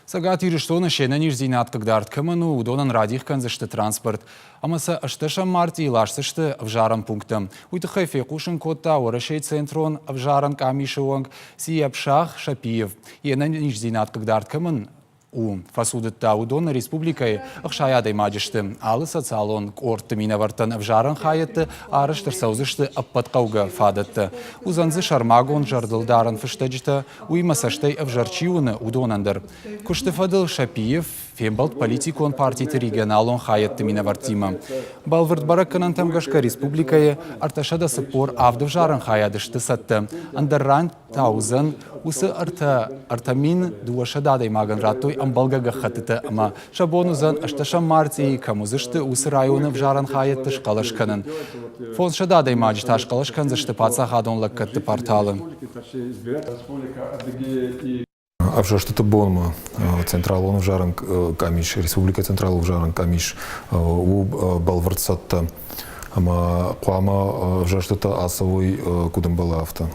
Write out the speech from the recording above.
Цӕгат Ирыстоны се нӕниздзинад хъыгдард кӕмӕн у, уыдонӕн радих кӕндзысты транспорт ӕмӕ сӕ ӕстдӕсӕм мартъийы ласдзысты ӕвзарӕн пункттӕм. Уый тыххӕй фехъусын кодта Уӕрӕсейы центрон ӕвзарӕн къамисы уӕнг Сияпшах Шапиев. Йе нӕниздзинад хъыгдард кӕмӕн у, фӕцудыдта, уыдон нӕ республикӕйы 60 адӕймаджы сты. Алы социалон къордты минӕвӕрттӕн ӕвзарӕн хайӕдты арӕзт ӕрцӕудзысты ӕппӕт хъӕугӕ фадӕттӕ. Уыдзӕн дзы сӕрмагонд зӕрдылдарӕн фыстӕджытӕ, уыимӕ цӕстӕй ӕвзӕр чи уыны, уыдонӕн дӕр. Куысты фӕдыл Шапиев фембӕлд политикон партиты регионалон хайӕдты минӕвӕрттимӕ. Бӕлвырд бӕрӕггӕнӕнтӕм гӕсгӕ республикӕйы 347 ӕвзарӕн хайады сты цӕттӕ. Ӕндӕр ран та уыдзӕн уыцы 3200 адӕймагӕн радтой ӕмбӕлгӕ гӕххӕттытӕ ӕмӕ сӕ бон уыдзӕн ӕстдӕсӕм мартъийы кӕм уыдзысты, уыцы районы ӕвзарӕн хайӕдты схъӕлӕс кӕнын. 500 адӕймаджы та схъӕлӕс кӕндзысты паддзахадон лӕггӕдты порталы. Ӕвзӕрстыты бонмӕ Централон ӕвзарӕн къамис, Республикӕйы Централон ӕвзарӕн къамис у бӕлвырд цӕттӕ ӕмӕ хъуамӕ ӕвзӕрстытӕ ацӕуой куыд ӕмбӕлы, афтӕ.